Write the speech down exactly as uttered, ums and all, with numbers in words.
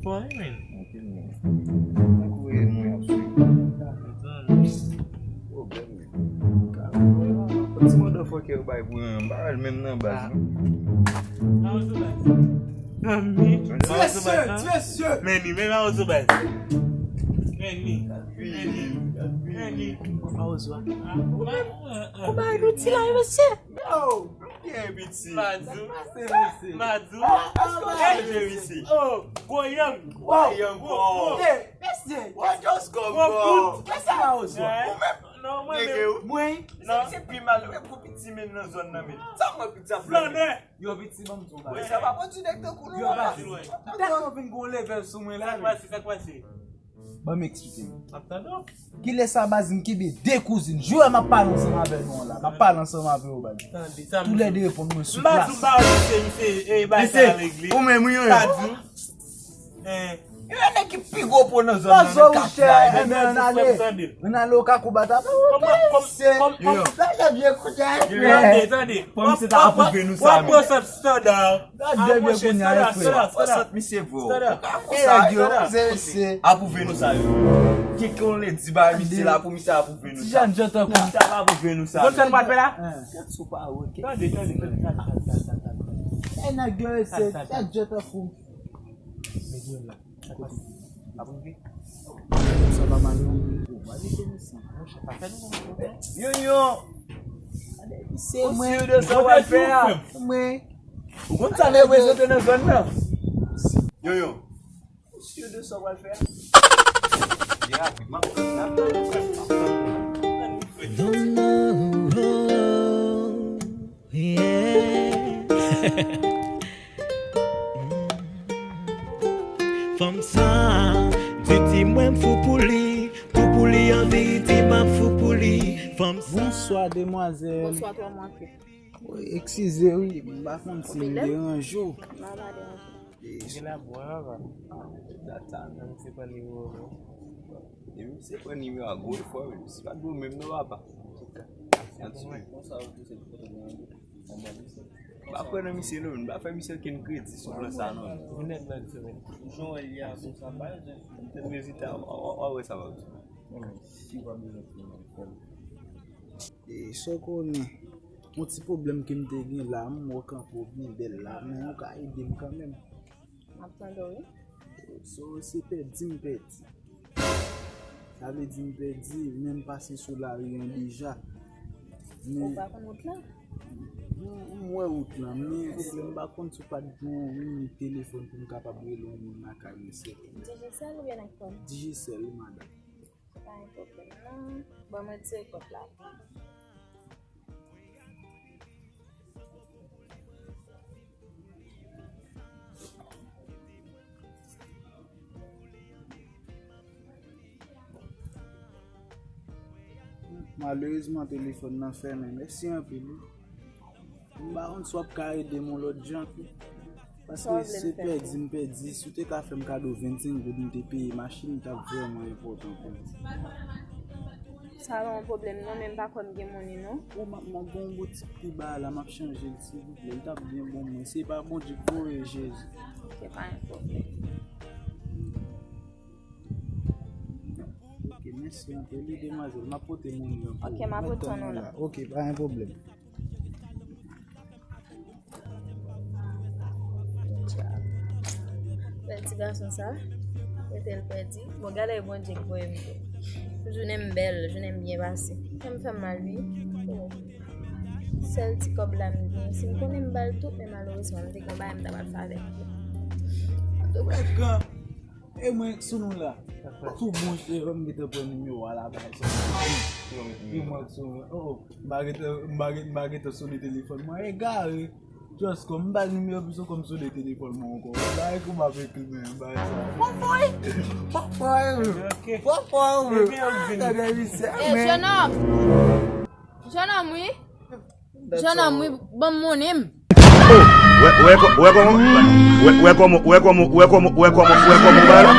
Bon, men. Anpil, men. Tankou e mwen ap swiv. Pwoblèm, men. Ti motherfucker yo bay pou yon bagay menm nan baz, non? Mami. Dieu seul, Dieu seul. Men li, men Mawozo baz. Men li. Men li. Men li. Mawozo a. Ou bay nou ti la, mesye. Yo, byen piti. Madzou. Madzou. Madzou. Èske w chanje, mesye? Oh, gwo yang. Gwo yang, gwo. Mesye. What just come from? Mesye Mawozo. Ou menm. Non, mwen menm. Mwen. Non. Se pi mal, mwen pou piti men nan zòn nan, men. Sa mwen piti ap flannen. Yo piti ban m di w bagay. Sa pa bon direktè kou nou. Yo pati lwen. Dakò, vin gon level sou mwen la. Sa k pase, sa k pase? Ban m eksplike nou. M ap tande w. Kilè sa baz, m kenbe de kouzin. Jwè m ap pale ansanm avè nou an la. M ap pale ansanm avè w baz. Tande, sa m di w. Toulède reponn mwen sou plas. M pa di w m pa wè misye, misye, e, bay sa nan legliz. Ou menm, wi, yo. M pa di w. Yo, nèg ki pi gwo po nan zòn nan, nan katye a, men ann ale. Ann ale o kakou bata. Tande, tande. Tande, tande. Kòm se ta apwouve nou sa, men. Apwouve nou sa, frè. Apwouve nou sa, yo. Ki kon le di ba misye la pou misye apwouve nou sa. Ti jan jòt an kou. Misye ap apwouve nou sa. Konn sa n pral fè la? Kèt sou pa wè, kèt. Tande, tande, tande. E nèg yo, se kèt jòt an kou. Sa pa mal non. Yo, yo. Se mwen. Ou sou de sa w al fè a? Mwen. Ou konn sa reprezante nan zòn nan? Yo, yo. Ou sou de sa w al fè a? Byen rapidman. Don't know. Yeah. Fanm sa, di, di mwen m fou pou li, fou pou li, an verite m ap fou pou li. Fanm sa. Bonswa, demwazèl. Bonswa, twa mwa ke. Wi, eskize, wi, m pa konn si m deranje w. Non, pa deranje. Gen la bwa, papa. Dat sa menm, se pa nimewo, non. Depi misye pran nimewo a, gwo efò, wi. Si pa dwe menm non, papa. Antouka, konsa, ou te se kote mwen. M pa kwè nan misye non, m pa fè misye okenn kredi sou plan sa non. Ou nèt nan semèn. Jan w wè l ye a konsa, pa jan. M te rezilta, w a wè sa va. E sa w konnen, yon ti pwoblèm ke m te gen la, m wè kanpe w byen bèl la, men ou ka ede m kanmenm. M ap tande w, wi. So, se pèdi m pèdi. Sa vle di m pèdi, men m pase sou lari an deja. Ou pa konn wout lan? M, m wè wout lan, men pwoblèm m pa konn si w pa t gen yon telefòn pou m kapab rele yon moun lakay mwen sèlman. Digicel oubyen Nèkòm? Digicel, wi, madanm. Se pa yon pwoblèm, non. Ban mwen retire kòb la. Malerezman, telefòn nan fèmen. Mèsi anpil, wi. M pa konn si w ap ka ede m yon lòt jan tou. Paske se pèdi m pèdi. Si w te ka fè m kado vennsenk goud, m te peye machin, li t ap vrèman enpòtan pou mwen. Sa pa yon pwoblèm non, men m pa kwè m gen monnen non. Ou, m ap, m ap gen yon boutik pi ba la, m ap chanje l, silvouplè. Li t ap byen bon mwen. Se pa Bondye k voye, Jezi. Ok, pa yon pwoblèm. Ok, mèsi anpil, wi, demwazèl. M ap pote monnen an pou ou. Ok, m ap retou non la. Ok, pa yon pwoblèm. Bèl ti gason sa, rete l pèdi. Bon, gade Bondye k voye m tou. Jounen m bèl, jounen m byen pase. Kè m fè m mal, wi. Oh. Sèl ti kòb la m gen. Si m konnen m ba l tout, men malerezman, m te gen yon bagay m ta pral fè avèk li. Antouka, e mwen k sou nou la. Tou bon, se vre m gentan pran nimewo a la, bagay sa. E mwen k sou nou la. Oh, oh. M pa gentan, m pa gentan, m pa gentan sone telefòn mwen. Egare. Just kòm m ba l nimewo, plis ankò m sone telefòn mwen ankò. Bagay kòman avèk li menm, bagay sa. Fòfòy! Fòfòy! Fòfòy! Gade misye, men. Jennonm! Jennonm, wi. Jennonm, wi, ban m monnen m. Wè, wè kò-, wè kòman, wè, wè kòman, wè kòman, wè kòman, wè kòman, wè kòman, wè la.